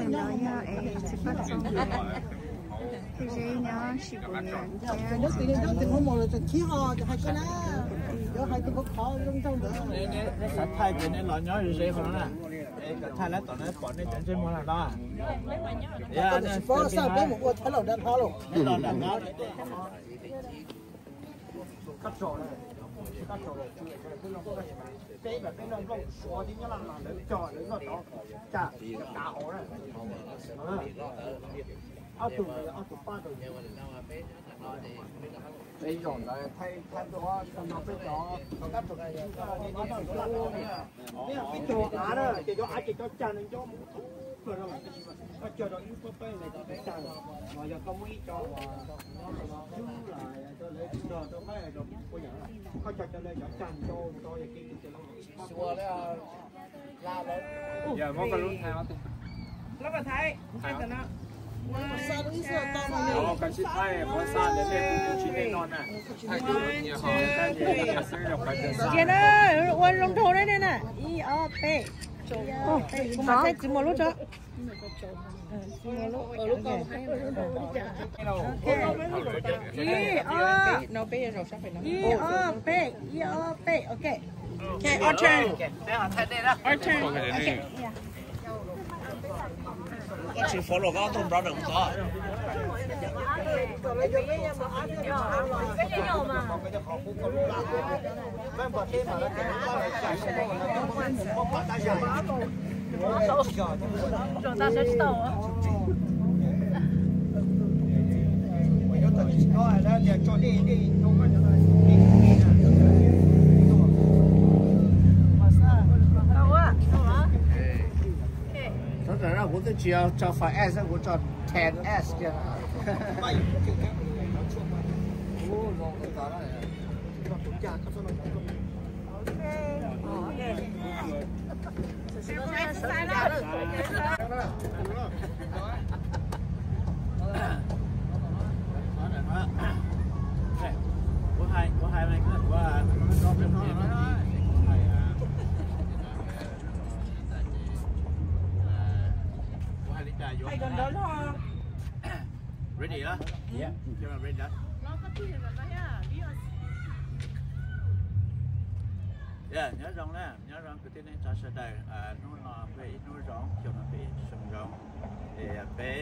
Nyob es txiv Paj Txoos, thiab ze nyob Sib Pus Nias thiab. Neb xav thaij ces neb los nyob ze qhov no na, es kom thaij lawv tom no pom nej cov ntsej muag no na. Peb mus ua Thaib Laus dab hlob los. Peb mas peb noj nplooj suav thiab nyob laj mas lawv cog lawv noj cov cag kav hauv na. Ob tug, ob tug pab rau. Peb zaum ntawd thaij thaij tuaj no peb cov kab rau peb cog av na, ces cov av ces cov cag no nco mus thoob plaws rau, koj cog rau ib lub pob peb na cov cag, los yog koj muab ib co lawv cog rau peb, koj cog cov cag nco mus rau yog kev tus cag lawv. Ntsia na, ua zoo nraug na, na ib ob peb, kuv mam thaij txiv muas lub tso. Ib ob, ib ob peb, ib ob peb, ok. Okay, our turn. Our turn. Okay. Koj tsis follow koj tug brother kuv tod. Sawv daws, kuv twb tsis yog tso five S, kuv tso ten S kiag. Ready lawm? Ready lawm. Nyob zoo na, nyob zoo kwv tij neej tsa sawv daws. Hnub no peb ib hnub zoo, xyoo no peb ib xyoo zoo. Es peb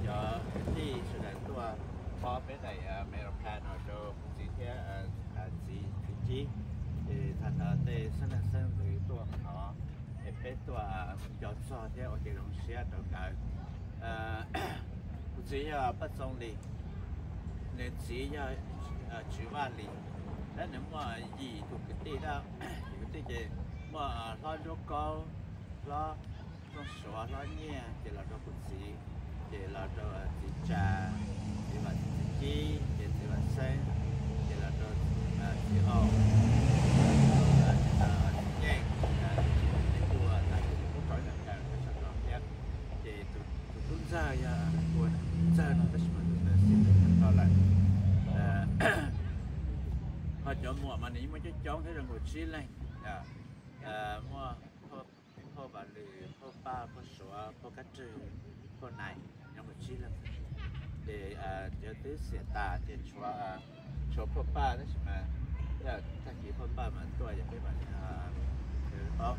cov kwv tij sawv daws tuaj phob peb daim map plan no rau kuv txiv thiab txiv Cib. Es thaum no tej xeeb leej xeeb ntxwv tuaj qhov no, es peb tuaj nco txog thiab ua kev zoo siab rau nkawd. Kuv txiv yog Paj Txoos Lis, nws txiv yog Tswv Vaj Lis, thiab nws muaj yim tus kwv tij, yim kwv tij ces muaj hlob Ntsuab Kaub, hlob Tooj Suav, hlob Nyiaj, ces los rau kuv txiv, ces los rau txiv Tsa, txiv Vam, txiv Cib, ces txiv Vam Xeeb, ces los rau txiv Au, txiv Yeej, txiv Ua, tag kis kuj rau ib leeg kaw sab tod thiab. Ces tus tub ntxawg yog ua ntxawg no tab sis mas tus ntawd xib tau lawm. Ho cov muam mas nws yeej muaj coob coob thiab, zoo nkaus tsib leeg. Muaj phauj Vam Lwm, phauj Paj, phauj Suav, phauj Kab Rwg, phauj Nais, nyob mus tsib leeg. Ces cov twb xiam tas ces tshuav, tshuav phauj Paj tab sis mas yog tag kis phauj Paj mas tuaj yog peb mam li paub.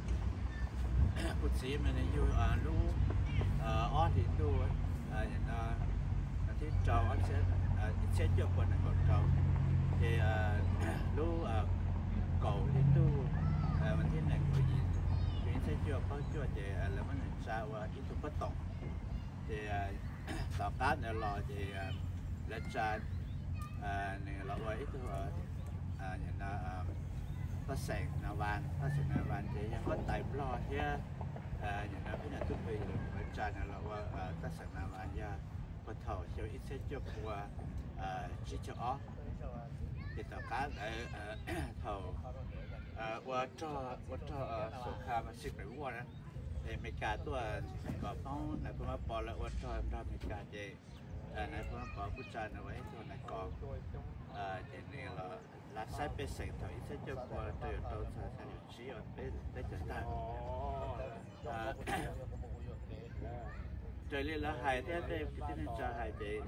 Kuv txiv mas nws yug lub ob hlis ntuj, no, thib rau, ib txhiab cuaj pua nees nkaum rau, ces lub kaum hli ntuj vas thib nees nkaum yim, ib txhiab cuaj plaub cuaj ces lawv muab nws tsa ua ib tug pab toom. Ces tom qab ntawd los ces lawv tsa nws los ua ib tug paj xeem Nas Vas. Paj xeem Nas Vas ces yog huab tais Nplog thiab nim no peb nyuam tub twg lawv tsa nws los ua paj xeem Nas Vas yog puag thaum xyoo ib txhiab cuaj pua tsib caug ob. Ces tom qab ntawd thaum ua rog, ua rog xu kha mas Secret War na, es Amelikas tuaj, Nais Phoo Mab Pov lawv ua rog nrog Amelikas ces Nais Phoo Mab Pov kuj tsa nws ua ib tug nais kos. Ces nws los lav saib pej xeem thaum ib txhiab cuaj pua rau caum rau txog xya caum tsib uas peb, peb caug tag. Ua Raws li lawv hais thiab tej kwv tij neej tsa hais ces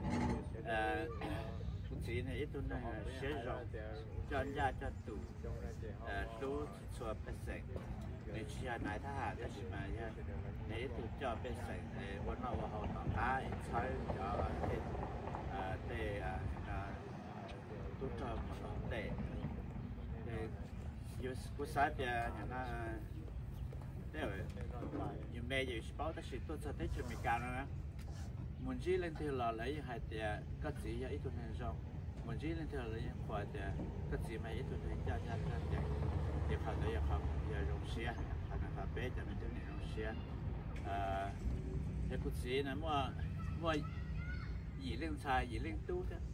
kuv txiv ne ib tug neeg siab zoo, coj ncaj coj tus, hlub txhua pej xeem. Nws tsis yog naiv thab ham tab sis mas yog nws ib tug coj pej xeem ua noj ua haus tom qab es txhawb cov tej tub rog mus ua ntej. Kuv xav tias yus me yus tsis paub tab sis tuaj txog teb chaws Amelikas no na, mus ntsib leej twg los lawv yeej hais tias koj txiv yog ib tug neeg zoo, mus ntsib leej twg los lawv yeej qhuas tias koj txiv mas yog ib tug neeg coj ncaj coj ncees. Ces qhov ntawd yog qhov yog zoo siab, qhov peb cov me tub me nyuam zoo siab. Yog kuv txiv no muaj yim leej ntxhais yim leej tub thiab.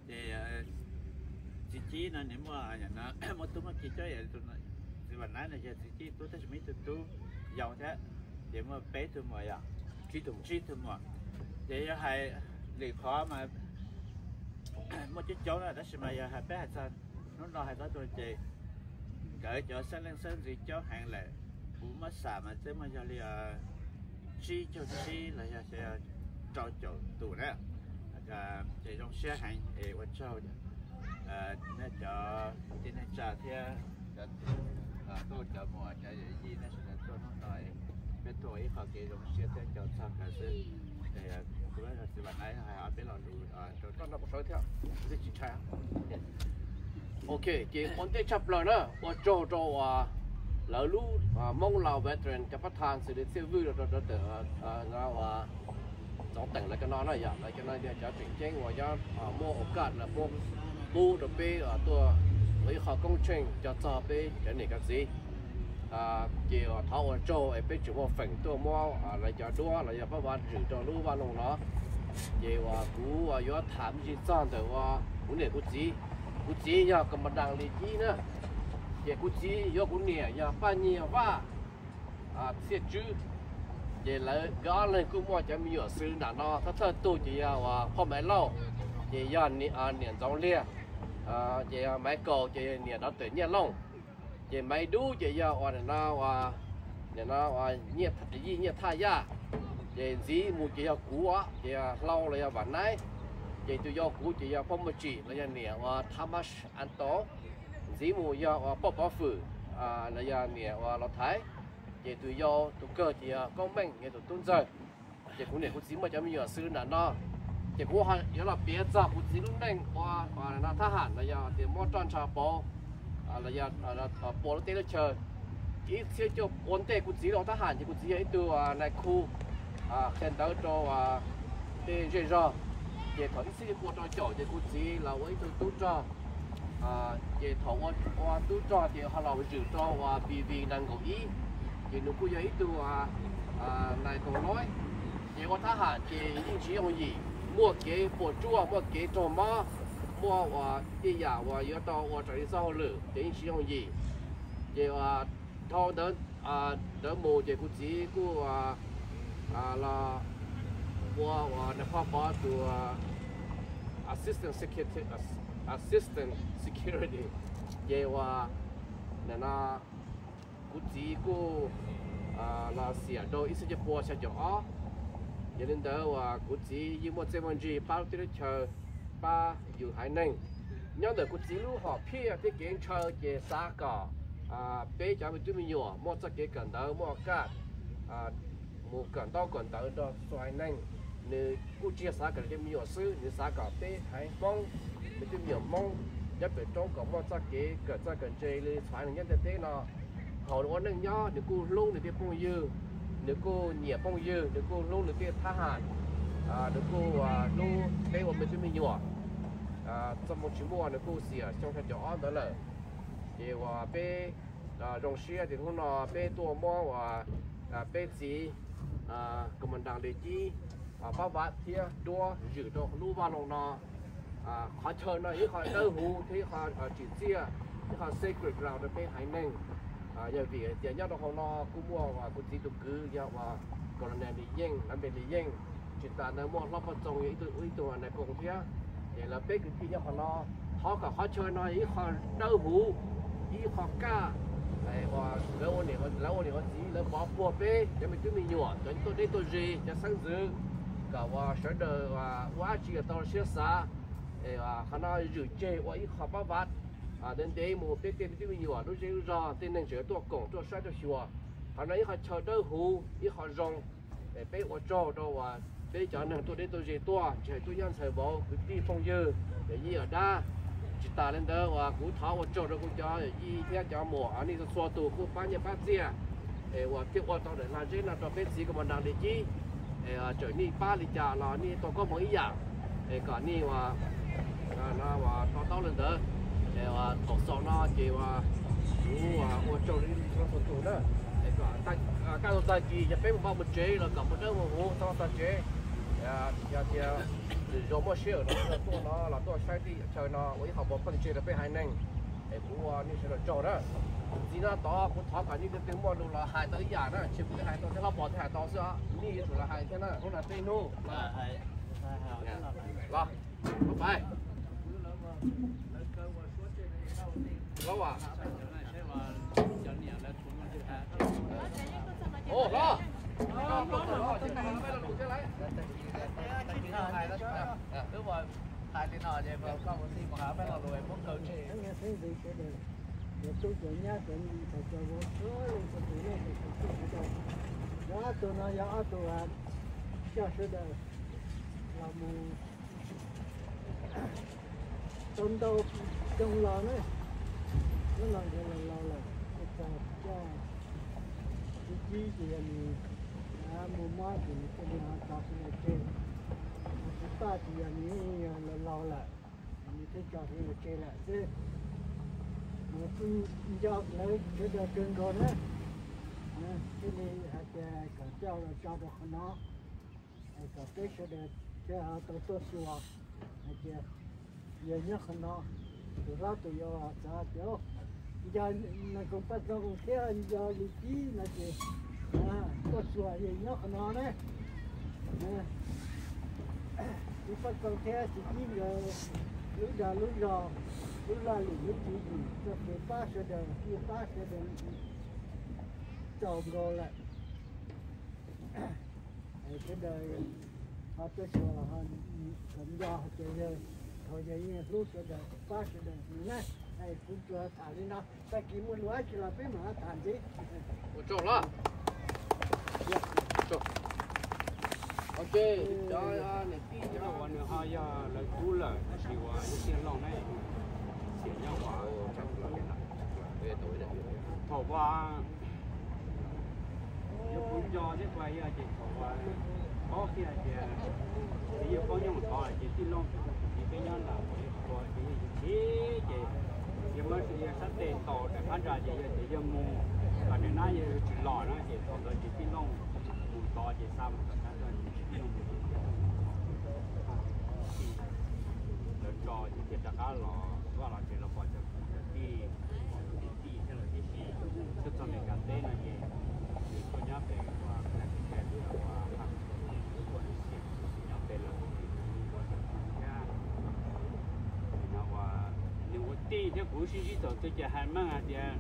Ces txiv Cib no nws muaj, muaj tub muaj ki coob, txiv Vam Nab no yog txiv Cib tub tab sis muaj ib tug tub yau thiab, ces muaj peb tug muam, yog tsib tug muam. Ces yog hais lwm qhov mas muaj coob coob na tab sis mas yog hais peb hais txog hnub no hais txog tuaj ces nkawd cov xeeb leej xeeb ntxwv coob heev lawm. Kuv muab xam mas twb muaj yog li tsib caug tsib los yog rau caum tus na. Ces zoo siab heev es ua tsaug nej cov kwv tij neej tsa thiab cov tub cov muam cov yawm yij nej sawv daws tuaj hnub no, peb tuaj ua ib qho kev zoo siab thiab caw txog nkawd xwb. Kuv txiv Vam Nab hais ob peb lo lus rau sawv thiab tsis ntshai. Ok, ces ua ntej tshaj plaws na ua tsaug rau lawv lub Hmoob Lao Veteran cov pab tha xws li Txhiaj Vwj rau rau tawm txoov teem lawv cov no na, yog lawv cov no yog cov tseem ceeb uas muaj ua kaj lawv muab pub rau peb tuaj ua ib qho koob tsheej coj txog peb cov niam cov txiv. Ces thov ua tsaug es peb tseem muaj feem tuaj muab lawv cov duab los yog pab vav zwm rau lub vaj loog no. Ces uas kuv yuav tham me ntsis txog ntawm uas kuv niam kuv txiv. Kuv txiv yog Komandas Lis Cib na, ces kuv txiv yuav kuv niam yog Paj Nyiag Vaj Txhiaj Tswb. Ces lawv nkawd ob leeg kuj muaj cov me nyuam xws nram no, thawj thawj tug ces yog uas Phoj Maiv Lauj, ces yog niam Ntxoov Liag, ces Maiv Kaus ces niam Dov Tawm Nyiaj Looj, ces Maiv Dub ces yog uas nim no Yij Nyiaj Thaj Yaj, ces ntxiv mus ces yog kuv, ces Hlau los yog Vam Naib, ces tus yau kuv ces yog Phoj Muaj Tsim los yog niam uas Thamash Anto, ntxiv mus yog uas Poj Pov Fwm los yog niam uas Los Thaiv, ces tus yau tus kawg ces yog Koob Meej yog tus tub ntxawg. Ces kuv niam kuv txiv muaj cov me nyuam xws nram no. Ces kuv yuav los piav txog kuv txiv lub neej ua thab ham los yog tias muab roj ntsha pauv los yog pua lub teb lub chaw. Ib txhiab cuaj ua ntej kuv txiv los thab ham ces kuv txiv yog ib tug nais khu qhia ntawv rau tej zej zog. Ces thaum ib txhiab cuaj pua rau caum ces kuv txiv los ua ib tug tub rog. Ces thaum ua tub rog ces ho los zwm rau uas B V nees nkaum ib, ces nws kuj yog ib tug nais koom loib. Ces ua thab ham ces yeej tsis yooj yim, muaj kev puas tsuaj, muaj kev raug mob, muaj uas tej yam uas yuav tau ua raws li txoj hauj lwm ces yeej tsis yooj yim. Ces dhau ntawd mus ces kuv txiv kuj los ua uas nais phoj pov tus assistant security, assistant security. Ces uas nim no kuv txiv kuj los xiam rau ib txhiab cuaj pua xya caum ob. Yog li ntawd uas kuv txiv yeej muaj txij muaj ntsig pab lub teb lub chaw, pab yus haiv neeg. Nyob ntawm kuv txiv lub hom phiaj thiab kev ntshaw ces xav kom peb cov me tub me nyuam muaj txoj kev kawm ntawv muaj kaj, mus kawm ntaub kawm ntawv nrog txhua haiv neeg. Nws kuj tsis yog xav kom cov me nyuam xwb, nws xav kom peb haiv Hmoob, me tub me nyuam Hmoob nyob pem roob kom muaj txoj kev kawm txawj kawm ntse li txhua haiv neeg nyob ntiaj teb no. Thaum nws ua neej nyob nws kuj hlub nws tej phooj ywg, nws kuj nyiam phooj ywg, nws kuj hlub nws tej thab ham, nws kuj hlub peb ua me tub me nyuam. Txoj moo tsis muaj nws kuj xiam xyoo xya caum ob ntawd lawm. Ces uas peb zoo siab tias hnub no peb tuaj muab uas peb txiv Komandas Lis Cib pab vav thiab duab zwm rau lub vaj loog no. Qhov chaw no ib qho dawb huv thiab ib qho tsim txiaj, ib qho sacred ground rau peb haiv neeg. Yog vim hais tias nyob rau hauv no kuj muaj uas kuv txiv tus kwv yog uas Colonel Lis Yeej, Nab Npe Lis Yeej, tsis tas ntawd muaj hlob Poj Txoos yog ib tug nais koom thiab. Ces lawv peb kwv tij nyob qhov no, thov kom qhov chaw no ib qho dawb huv, ib qho kaj, Lawv ua niam ua txiv, lawv pov puag peb cov me tub me nyuam, cov tuaj deb tuaj ze, cov xeeb ntxwv, kom uas sawv daws ua dab tsi kom tau siab xav, qhov no zwm tseg ua ib qho pab vav ntev ntev mus peb tej me tub me nyuam, lub zej lub zog, tej neeg tseem tuaj koom tuaj saib tuaj xyuas. Qhov no ib qho chaw dawb huv, ib qho zoo. Peb ua tsaug rau uas peb cov neeg tuaj deb tuaj ze tuaj, tsis hais tuaj nyob ntxhais vauv, kwv tij phooj ywg, yawm yij yawm dab. Tsis tas li ntawd uas kuv thov ua tsaug rau kuv cov yawm yij thiab cov muam, nej txhua txhua tus kuj pab nyiaj pab txiaj, es uas thiaj ua tau daim hla zeb no rau peb txiv Kaus Mos Nras Lis Cib. Es txawm nej pab li cas los nej tau koob hmoov ib yam, es kom nej uas to taub li ntawd. Es thaum xaus no ces uas kuv ua tsaug rau nej txhua txhua tus na. Es kom kaj ntug tag kis yog peb mus vaj mus tsev los kom mus dawb mus huv txog tog tsev. Yog tias lwm zaus muaj sij hawm no tuaj no los tuaj saib tej yam chaw no ua ib qho pov pheej tseg rau peb haiv neeg. Es kuv ua nej sawv daws tsaug na. Ntxiv no tod kuv thov kom nej leej twg muaj lus los hais tau ib yam na, tsis kuv twb hais tau thiab, Hlob Pov twb hais tau xwb os, nej yuav tsum los hais thiab na. Hnub no tej hnub los, pais, Hlob Pov. Hais li no es koj ua tij mus hais peb lo lus es muab kaw tseg. Cov tub cov nyab cov niam ntxhais cov vauv txhua leej txhua tus, nej txhua tus sawv daws. Yog ob tug no yog ob tug coj sawv daws los mus tau ntau xyoo los na. Hnub no nkawd los laus lawm, ces txog coj Lis Cib ces yog nws mus mob ces nws thiaj li tso sawv daws tseg. Lis Paj ces yog nws los laus lawm, nws thiaj tso sawv daws tseg lawm xwb. Nws kuj nco lawv sawv daws kawg nkaus na, thiaj li hais tias kom coj los tso rau qhov no, kom peb sawv daws thiaj ho tau tuaj xyuas hais tias yog nyob qhov no. Tus hlob tus yau xav tias nco Nas Koos Paj Txoos thiab nco Lis Cib no ces tuaj xyuas yog nyob qhov no na. Lis Paj Txoos thiab Lis Cib nkawd lub dag lub zog, lub laj lim lub tswv yim txoj kev pab sawv daws, yeej pab sawv daws txaus nkaus lawm. Sawv daws ho tuaj xyuas los kom nco hais tias yawg, thaum yawg yeej hlub sawv daws pab sawv daws na. Kuv tsuas tham li no, tag kis muaj lus dab tsi los peb mam tham ntxiv. Ua tsaug hlob. Ok, cov niam tij cov uas nws ho yog lawv tub lawm tab sis uas lub tiaj looj ne, xiam nyob uas thaum uas yog kuv nco thiab kuv hais yog ces thaum uas paub kiag hais tias yog paub nyob mus tod ces tij looj tsis peb nyob ntawm uas yog ua ces yog ces ces yog muab yog sab tes ntaus daim phab ntsa ces yog tias yog mus kom nws nab yog tsis los no ces thaum ntawd ces tij looj mus tod ces xa mus kom sab toj tij looj mus ces tij looj mus tod lawv tso ces thiaj rov qab los vaj los tsev los pom cov kwv cov tij, pom tus niam tij thiab lawv tib si tuaj txog Meskas teb no ces nws tuaj nyob pem uas Meskas teb uas Phaj Khuam, nws tuaj nws xiam nyob pem lawm thiab. Nws ua tij thiab kuv sib ntsib thaum twg ces hais meej hais tias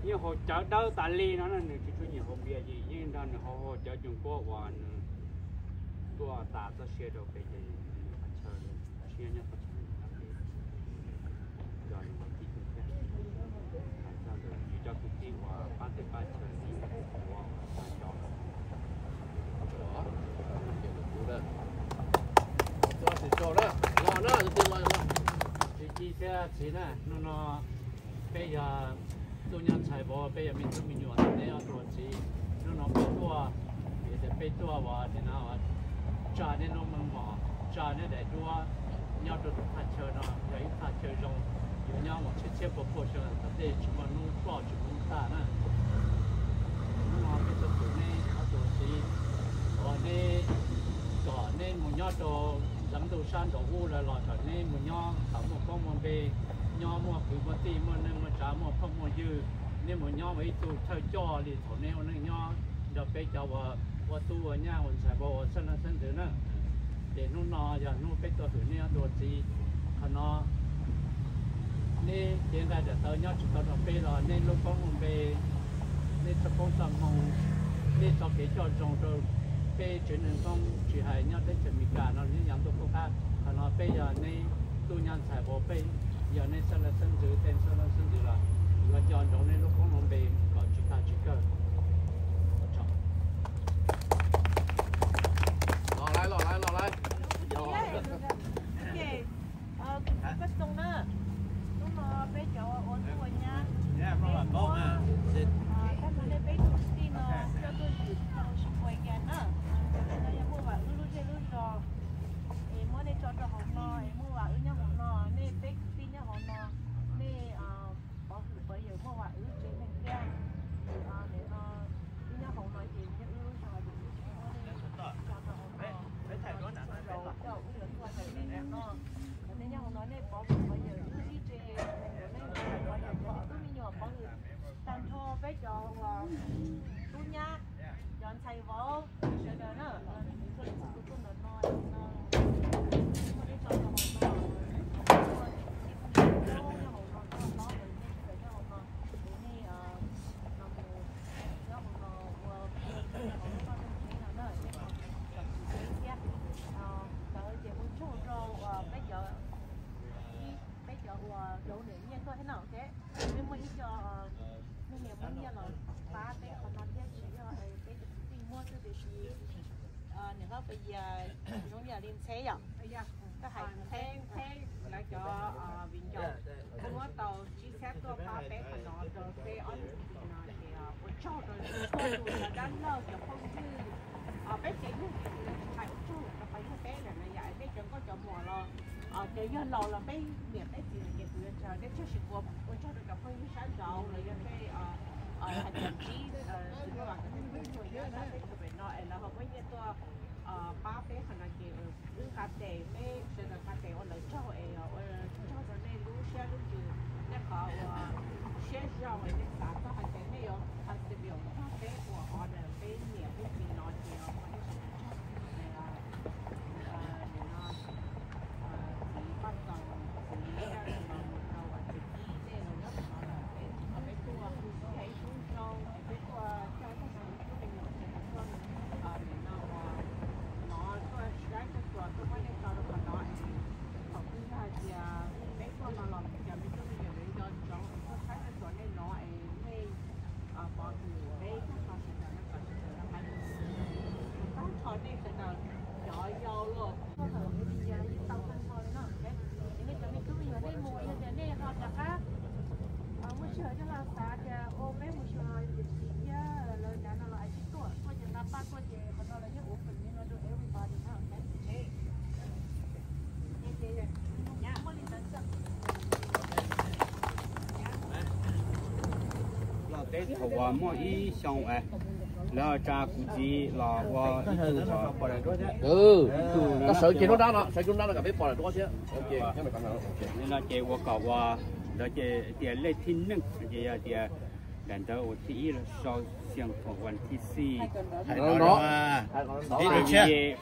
yeej haus cawv dawb tas li no na, nws tsis tshua nyiam haus npias ces yeej nrog nws haus haus cawv coom kuab uas nws tuaj tas txoj sia rau pem ces nws qhov chaw siab nyob qhov chaw nws nyob pem, nrog nws ua tij thiab. Hais txog ntawm yus cov kwv tij uas pab teb pab chaw txij uas tag nco. Tsis ci thiab txiv na, hnub no peb yog tub nyob ntxhais vauv, peb yog me tub me nyuam ntawm neb ob tug txiv. Hnub no peb tuaj, vim tias peb tuaj uas nim no tsa neb lub meej mom, tsa neb daim duab nyob rau tus thaj chaw no, yog ib thaj chaw zoo, yuav nyob mus txhiab txhiab pua pua xyoo tom ntej tsis muaj hnub ploj tsis muaj hnub tag na. Hnub no peb tuaj pum neb ob tug txiv uas neb, kom neb mus nyob rau nram ntuj sab nraud ub lawm los kom neb mus nyob kom muaj koob muaj npe, nyob muaj kwv muaj tij, muaj neej muaj tsav, muaj phooj muaj ywg, neb mus nyob ua ib tug thawj coj li thaum neb ua neej nyob nrog peb cov uas ua tub ua nyab ua ntxhais vauv ua xeeb leej xeeb ntxwv na. Ces hnub no yog hnub peb tuaj hwm neb ob tug txiv. Qhov no Nej cev nqaij daim tawv nyob tsis tau rau peb los nej lub koob lub npe, nej txoj koob txoj hmoo, nej txoj kev coj zoo rau peb tsev neeg Hmoob tsis hais nyob teb chaws Amelikas no nyob yav ntuj qub qab. Qhov no peb yog nej tub nyab ntxhais vauv, peb yog nej xeeb leej xeeb ntxwv, tej xeeb leej xeeb ntxwv los yuav nco ntsoov nej lub koob lub npe kom tsis tag tsis kawg. Los lawm, los lawm, los lawm. Kuv txiv Paj Xoo na, hnub no peb cov ua tub ua nyab, peb muab tag nrho nej peb tug kwv tij no coj tuaj ywm rau Sheboygan na. Tam sim no yog muaj Vam Wb lub zej lub zos es muab nej tso rau hauv no es muaj Vam Wb nyob hauv no, nej peb kwv tij nyob hauv no, nej pov hwm pov yawm muaj Vam Wb tsev neeg thiab. Nim no wb nyob hauv no ces nyob wb lub zos ces wb tsis muab nej tso rau hauv no, coj wb yuav tuaj hais nej no. Nej nyob hauv no nej pov hwm pov yawm wb ib tse, nej pov hwm pov yawm cov me tub me nyuam, pov hwm tag nrho peb cov uas tub nyab, cov ntxhais vauv sawv daws na, txhua leej txhua tus tuaj ntawm no no, muab nej tso rau hauv no, nej tsis tau nyob hauv no, nej tsis tau nyob hauv no, nej no mus nyob hauv no ua hauv lub toj roob tsev no na, nej tsom kwm tsev thiab. Ntawd ces ua tsaug rau peb cov, peb cov uas cov niam nyiaj tuaj thiab na, ok. Peb muaj ib co neeg niam muab nyiaj los pab peb qhov no thiab, tsis yog peb cov kwv tij muab xwb tiam sis niam hlob Pes Yias zoo li yam li ntxheb yom, koj hais ntxheb, ntxheb lawv cov viv ncaus muab tau tsib xab tuaj pab peb qhov no rau peb ob tug kwv tij no ces ua tsaug rau txhua tus cov dab laug cov phooj ywg, peb tsev neeg ces kuv yuav tsis hais ua tsaug rau qhov yog peb lawm na yom, nej cov nkauj cov muam los cov yawg laus los peb niam peb txiv lawm ces kuv yuav tsis hais, tiam sis kuv ua tsaug rau cov phooj ywg sab nraud los yog tej hais tias ntsib tus nyuj vas kwv tij neej tsa nyob sab teb chaws pem no es lawv ho muab nyiaj tuaj pab peb qhov no ces wb nqa tes, peb sawv daws nqa tes ua lawv tsaug es ua tsaug rau nej lub siab lub ntsws, nej qhov uas siab zoo es nej xav txog hais tias nej yuav qhov xav txog peb ua order peb niam peb txiv no ces qhov nej sawv daws tsaug. Nim no txiv Paj Xoo, txiv Daj Xyooj, uas txiv Kib tej los nyob qhov no lawm es tsis tau peb tuaj, yog ib hnub zoo es peb tuaj coj tag nrho tus tub me nyuam sawv daws tuaj nim no uas hnov tuaj saib tag tsuas tuaj muab nej tso rau qhov no es thaum twg yog hais tias peb tuaj no los cov me tub me nyuam yuav nco ntsoov es tuaj saib tag tsuas nej no es nej pov hwm peb tag nrho sawv daws no kom sawv daws hais tag nrho nej sawv daws cov yau los tuaj thaum ub li cas yeej tau tag nrho li no. Es nej cov me tub me nyuam nej mus yog tias nej ho rov qab muaj sij hawm coj los xav tias ua peb mus xyuas yawm txiv thiab lawv dav no los hais sib tuaj, tuaj ces nqa paj tuaj ces qhov no lawv yeej ua fem li no rau everybody na. Thaum uas muaj ib xyoo lawv tsa kuv txiv los ua ib tug, koj sawv kiag hnub nrab no, sawv kiag hnub nrab no kom peb pom lawm duab thiab. Li no ces ua kom ua, ntawd ces tias lej thib neej ces yog tias daim ntawv uas thib ib los sau xiang khuam uas thib xij.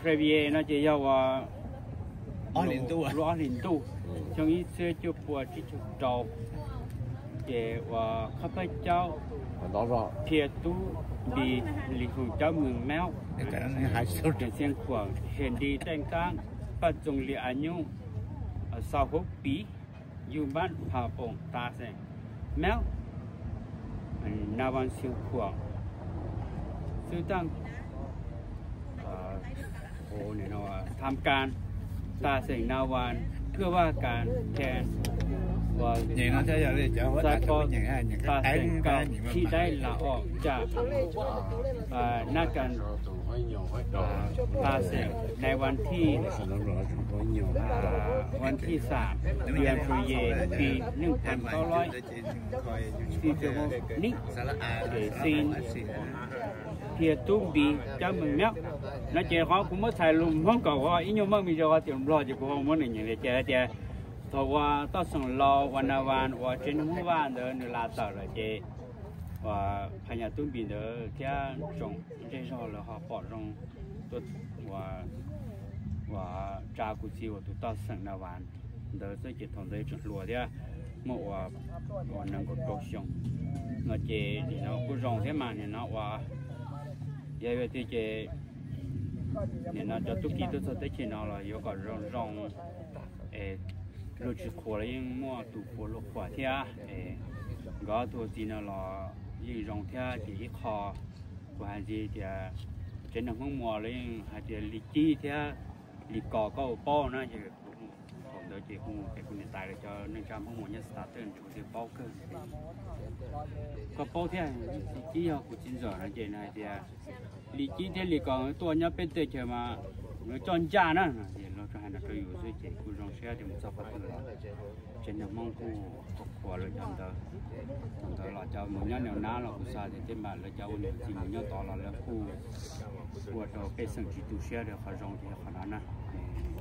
Previous no ces yog uas lub ob hlis ntuj xyoo ib txhiab cuaj pua tsib caug rau, ces uas khab phab caub Phia Tub Npis Lis Hum Cawb Mees Maub, Xiav Khuam Hiam Nti Tej Kaab, Paj Txoos Li A Nyuj, Xaus Huv Piv, Yug Npab Phas Poom Tas Xeem Maub, Na Vas Xiav Khuam, Xwb Taaj Tham Kas, Tas Xeem Na Vas, Phwj Vaj Kas Then, Xais Pos Tas Xeem Kam, Thij Daib Las Os Cam, Nab Kas Tas Xeem, Nais Vas Thij, Vas Thij Xam, Yas Pus Yes Pis, Neej Thas Kaub Loib, Xij Txwj Nib, Xij Phia Tub Npis Cawb Mees Maub. No ces qhov kuv muab txhais lus Hmoob kom ua ib nyuag meej me ntsis, qhov tias Nplog ces kuv ho muab nws nyeem li ces hais tias thaum uas Toj Xeem Laus uas Na Vas uas tsev neeg Hmoob Vaj ntawd nws las tawm lawm ces uas Phas Nyas Tub Npis ntawd thiab tsoom zej zog lawv ho pom zoo tuaj uas tsa kuv txiv uas tus Toj Xeem Na Vas ntawd xwb ces thaum ntawd tseem hluas thiab, muaj ua, ua nees nkaum rau xyoo no ces nim no kuj zoo thiab mas nim no ua, yog yog tiag ces nim no cov tub ki tuaj txog teb chaws no los yuav kom zoo zoo, es luag tsis qhuas los yeej muaj tus qhuas luag qhuas thiab. Nkawd ob tug txiv no los yeej zoo thiab ces ib qho kuv hais ntxiv tias tsev neeg Hmoob Muas los yeej hais tias Lis Cib thiab Lis Kos koj ua paub na, ces thaum ntawd ces kuv mus ces kuv niam tais lawv cov neej tsa Hmoob Muas nyob Seattle teb kuv thiaj paub kawg. Koj paub thiab, Lis Cib yog kuv txiv ntxawm no ces nws hais tias Lis Cib thiab Lis Kos tuaj nyob peb teb chaws mas yuav coj ncaj na, ces lawv tsuas hais no rau yus xwb ces kuj zoo siab tias mus txog qhov twg los tsev neeg Hmoob kuj qhuas lawv cov ntawd. Thaum ntawd los cov mus nyob Naj los kuv xav tias tej npam lawv cov ua niam txiv mus nyob tod los lawv kuj ua rau pej xeem tsis tu siab rau qhov zoo ces yog qhov no na.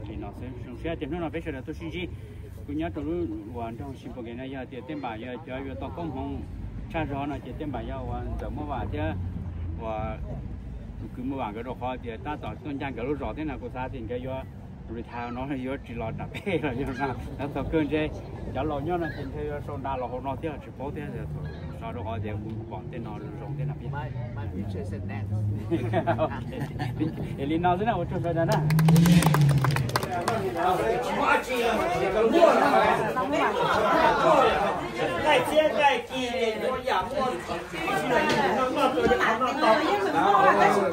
Li no xwb, zoo siab tias hnub no peb sawv daws tuaj sib ntsib. Kuv nyob rau lub uas nroog Sheboygan no yog tias tej npam yog cov yuav tau koob hmoov tshaj zog no ces tej npam yog uas ntxawm Muaj Vam thiab uas tus kwv Muaj Vam nkawd rau qhov tias tab tom tuaj ncaj nkawd lub zos thiab no kuv xav tias nkawd yuav retire no yuav tsis los nram peb los yog no, nyob txog kawg ntshe cov laus nyob no ces ntshe yuav sau nra los hauv no thiab tsis paub thiab. Xav rau qhov tias kuv pom tej no zoo thiab no.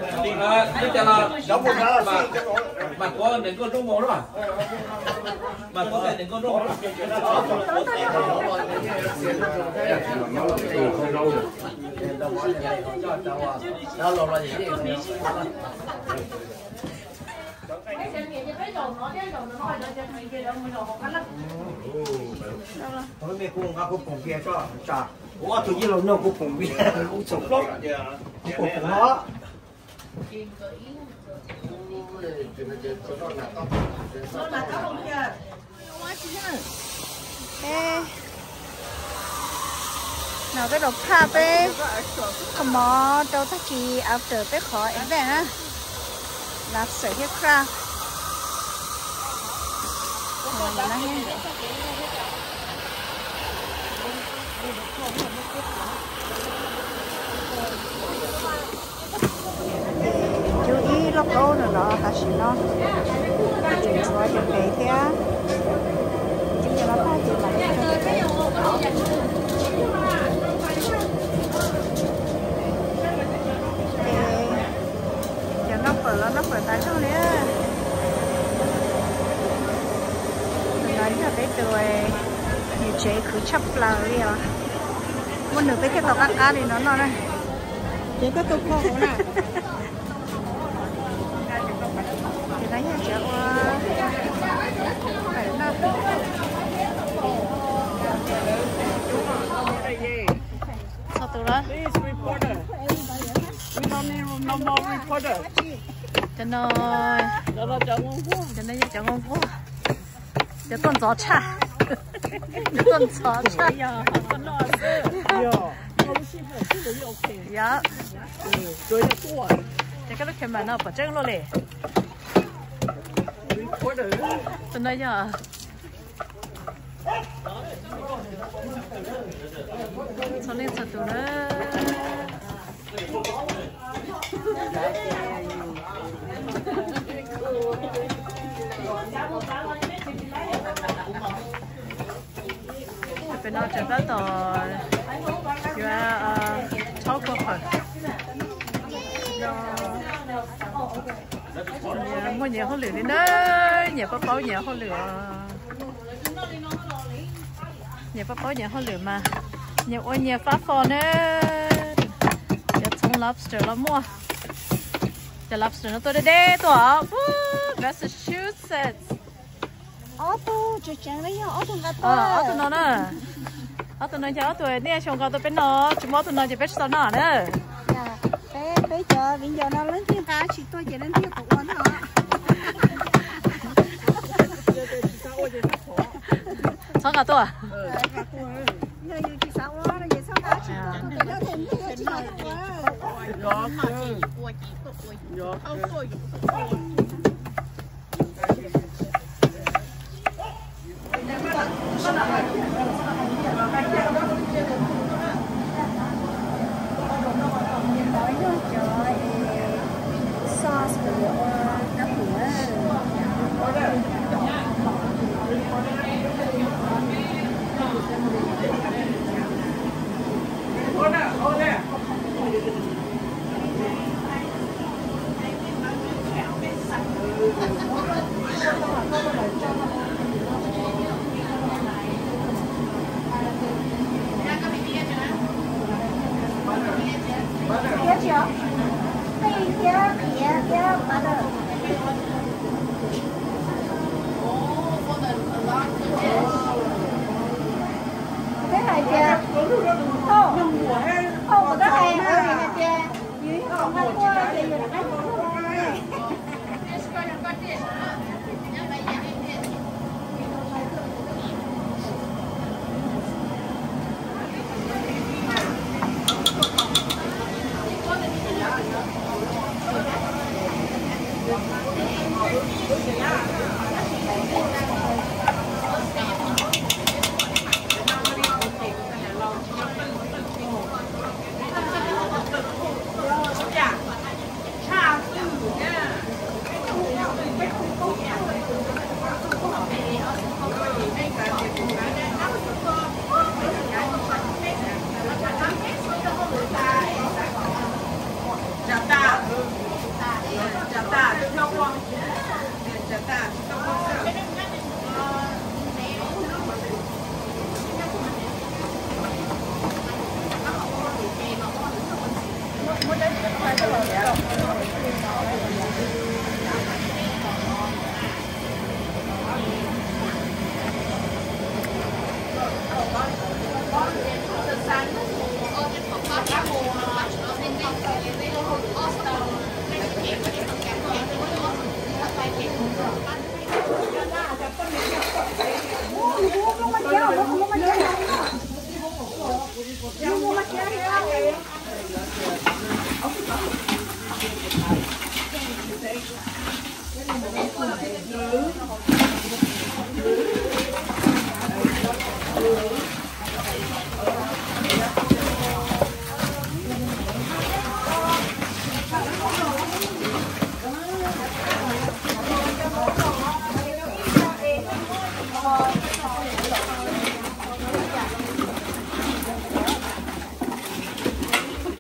Es li no xwb na, ua tsaug sawv daws na. Kuv ob tug yij laus nyob kuv poom npias, kuv txhaum plaub, kuv poom poom no. No peb los phaj peb qhov mov rau tag kis after peb qhov event na. Lobster thiab crab. Cub ib lauj kaub no los tam sim no tseem tshuav cov pem thiab. Cov no paj ces mam li rau pem. Ces cov noj fawm los noj fawm tas zog li. Tus no yog peb tus niam tsev khwv tshaj plaws li os. Muaj nws peb thiaj tau qab qab li no noj na. Ces koj tus kho hauv na. Ces no yog tsev ua fawm noj. Txog tus lawm. Cov no, cov no yog cov nkauj nquag, cov tuaj ntxov tshaj, cov tuaj ntxov tshaj. Yog, ces koj lub camera no pom tseeb luaj li. Tus no yog txhua leej txhua tus na. Pem no tseem tab tom yuav thaub kua fawm. Muaj nyias hauj lwm li na, nyias paub paub nyias hauj lwm os. Nyias paub paub nyias hauj lwm mas nyias ua nyias fab fo na. Cov Lobster los muaj. Cov lobster no tuaj deb deb tuaj os. Massachusetts. Ob tug tseem tseem li yog ob tug nqa tuaj. Ob tug no na. Ob tug no ces ob tug nej xyoo nqa tuaj peb no, tsis muaj ob tug no ces peb tsis tau noj na. Peb, peb cov viv ncaus no leej twg nqa tsis tuaj ces leej twg tus ua no. Txhob nqa tuaj. Yog yus tsis xav ua no ces txhob nqa tsis tuaj. Thiab hais tias, auj, auj, kuv twb hais hais tias yus yog tus nqa tuaj ces yus rov qab mus.